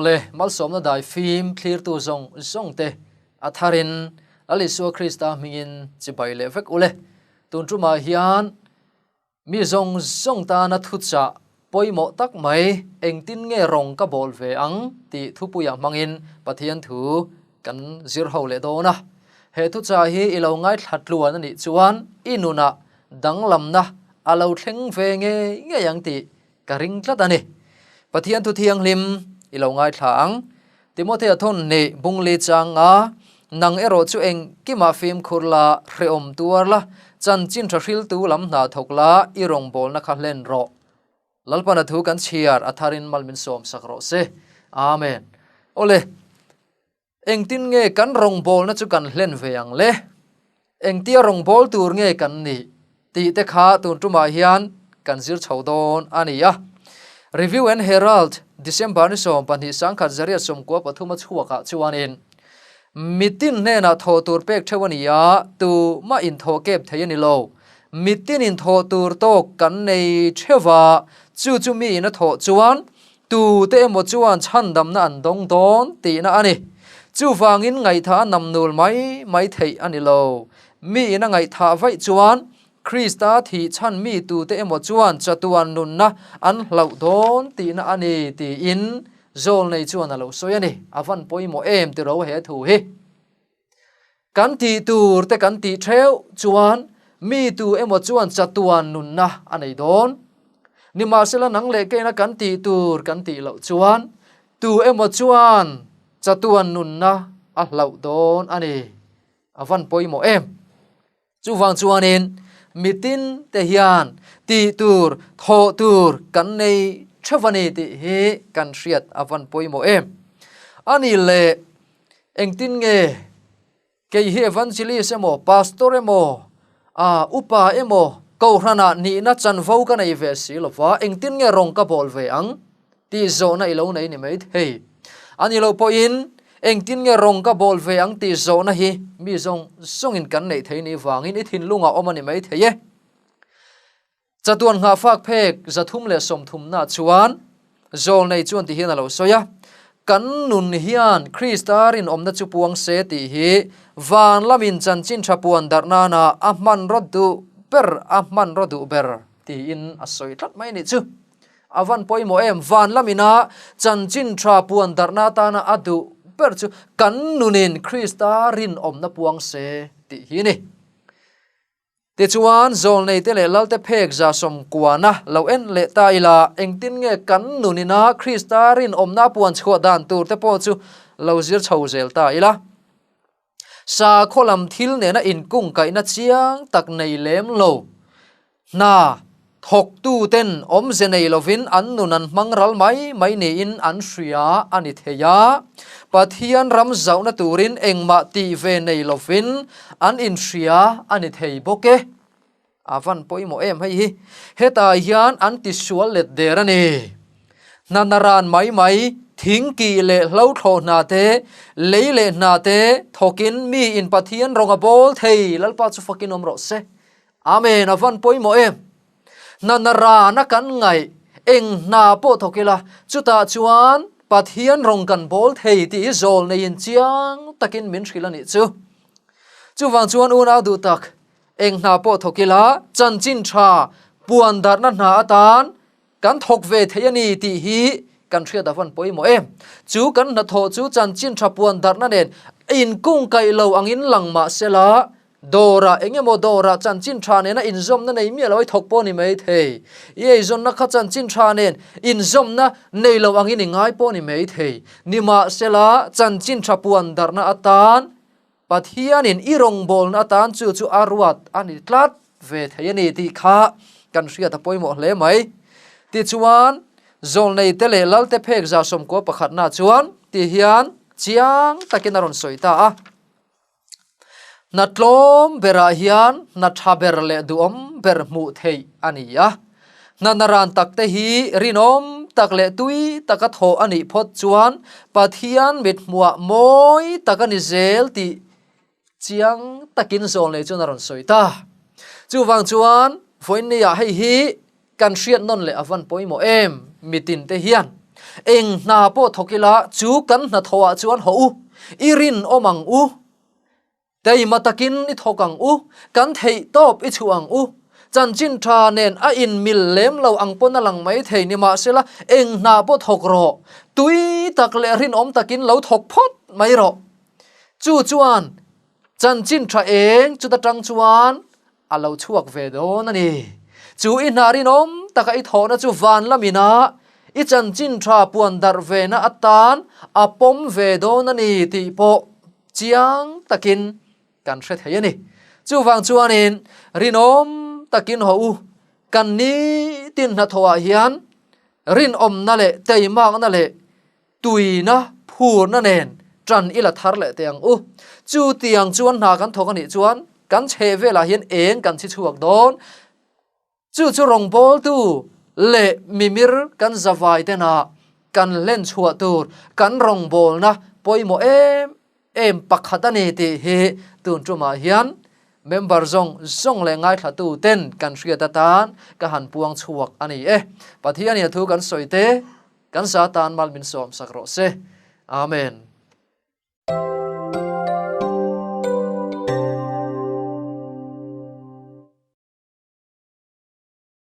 Awle, malsawmna dai fim thlirtu zawng zawng te a tharin Lal Isua Krista hmingin chibai leh vek ule. Tun tumah hian mi zawng zawng tana thuchah pawimawh tak mai engtin nge rawng ka bawl ve ang tih thupuiah hmangin Pathian thu kan zir ho leh dawn a. He thuchah hi i lo ngaithla tluan a nih chuan i nunah danglamna a lo thleng ve ngei ngei ang tih ka ring tlat a ni. Pathian thu thianghlim i lo ngaithla ang. Timothea thawn nih bungli changa nang erawh chu engkimah fimkhur la, hrehawm tuar la, chanchin tha hriltu lam hna thawk la, i rawngbawlna kha hlen rawh. Lalpana thu kan chhiar a tharin mal min sawm sak rawh se. Amen. Awle. Engtin nge kan rawngbawlna chu kan hlen ve ang le? Engtia rawngbâwl tur nge kan nih? tih te kha tun tumah hian kan zir chho dawn a ni a. Review and Herald, December ni 20 1993 a chhuakah chuanin, Mitin hnenah thawh tur pek theuh a ni a, tu mah inthawh kep thei a ni lo. Mitin inthawh tur tawk kan nei theuh a, chu chu miin a thawh chuan Tute emaw chuan chhandamna an dawng dawn tihna a ni. Chuvangin ngaihthah a namnul mai mai theih a ni lo. Miin a ngaihthah vaih chuan Krista thih chhan mi tute emaw chuan chatuan nunna an hlauh dawn tihna a ni tiin Zawlnei chuan a lo sawi a ni. A van pawimawh em tiro he thu hi. Kan tih tur te kan tih theuh chuan mi tu emaw chuan chatuan nunna a nei dawn. Nimahsela nang leh keina kan tih tur kan tih loh chuan tu emaw chuan chatuan nunna a hlauh dawn a ni. A van pawimawh em? Chuvang chuanin mitin te hian tih tur, thawh tur kan nei theuh a ni tih hi kan hriat a van pawimawh em. A ni le, engtin nge kei hi evangelist emaw, pastor emaw, ah upa emaw kohhranah nihna chanvo ka nei ve si lova, engtin nge rawng ka bawl ve ang? Tih zawhna i lo nei ni mai thei. A ni loh pawhin engtin nge rawng ka bawl ve ang tih zawhna hi mi zawng zawngin kan neih thei ni vangin i thinlungah awm a ni mai thei e. Chatuan nghahfak phek 330 chuan Zawlnei chuan ti hian a lo sawi a, Kan nun hian Krista rinawmna chu puang se tih hi van lamin chanchin tha puan darh nana a hmanraw duh ber a hmanraw duh ber tiin a sawi tlat mai nih chu. A van pawimawh em? Van lamina chanchin tha puan darhna atana a duh ber chu kan nunin Krista rinawmna puang se tih hi a ni. Tichuan, Zawlneite leh Lalte phek 190 lo en leh ta ila, engtin nge kan nunina Krista rinawmna puan chhuah dan tur te pawh chu lo zir chho zel ta ila. Sakhaw lam thil nena inkungkaihna chiang tak nei lem lo. Hna thawktuten awmze nei lovin an nun an hmang ral mai mai niin an hria a ni thei a. Pathian ram zauhna turin engmah tih ve nei lovin an inhria a ni thei bawk e. A van pawimawh em hei hi. Hetah hian an tisual let der a ni. Hna naran mai mai, thing kih leh hlo thlawh hna te, lei leh hna te thawkin mi in Pathian rawng a bawl thei, Lalpa chu fakin awm rawh se. Amen, a van pawimawh em. Hna narana kan ngaih, eng hna pawh thawk ila, chutah chuan Pathian rawng kan bawl thei tih hi zawl neiin chiang takin min hrilh a nih chu. Chuvang chuan unau duh tak, eng hna pawh thawk ila, chanchin tha puan darhna hna atan kan thawk ve thei a ni tih hi kan hriat a van pawimawh em. Chu kan hnathawh chu chanchin tha puan darhna nen inkungkaih lo angin lang mah sela, Dawrah eng emaw dawrah chanchin tha nena inzawmna nei miah lo i thawk pawh ni mai thei. I eizawnna kha chanchin tha nen inzawmna nei lo angin i ngai pawh ni mai thei. Nimahsela, chanchin tha puan darhna atan Pathianin i rawngbawlna atan chu chu a ruat a ni tlat ve thei a ni tih kha kan hriat a pawimawh hle mai. Tichuan, Zawlneite leh Lalte phek 91 chuan ti hian chiang takin a rawn sawi ta a. Hna tlawm berah hian hna tha ber leh duhawm ber hmuh theih a ni a. Hna naran takte hi rinawm tak leh tui taka thawh a nih phawt chuan Pathian mithmuah mawi tak a ni zel tih chiang takin Zawlnei chuan a rawn sawi ta. Chuvang chuan vawiinniah hei hi kan hriat nawn leh a van pawimawh em mitin te hian. Eng hna pawh thawk ila chu kan hnathawhah chuan haw u, i rinawm ang u. Keima takin i thawk ang u, kan theih tawp i chhuah ang u. Chanchin tha nen a inmil lem lo ang pawn a lang mai thei nimahsela eng hna pawh thawk rawh, tui tak leh rinawm takin lo thawk phawt mai rawh. Chu chuan chanchin tha eng chuta tang chuan a lo chhuak ve dawn a ni. Chu i hna rinawm taka i thawhna chu van lamina i chanchin tha puan darh vena atan a pawm ve dawn a ni tih pawh chiang takin kan hre thei a ni. Chuvang chuanin rinawm takin haw u, kan nitin hnathawhah hian rinawmna leh teimakna leh tuina phurna nen ṭan i la thar leh teh ang u. Chu tiang chuan hna kan thawk a nih chuan kan chheh velah hian eng kan chhi chhuak dawn. Chu chu rawngbawltu leh mimir kan zavai tenah kan hlen chhuah tur kan rawngbawlna pawimawh em em pakhat a ni tih hi tun tumah hian member zawng zawng leh ngaithlatu ten kan hriat atan ka han puang chhuak a ni e. Pathianin a thu kan sawi te kan sa tan mal min sawm sak rawh se. Amen.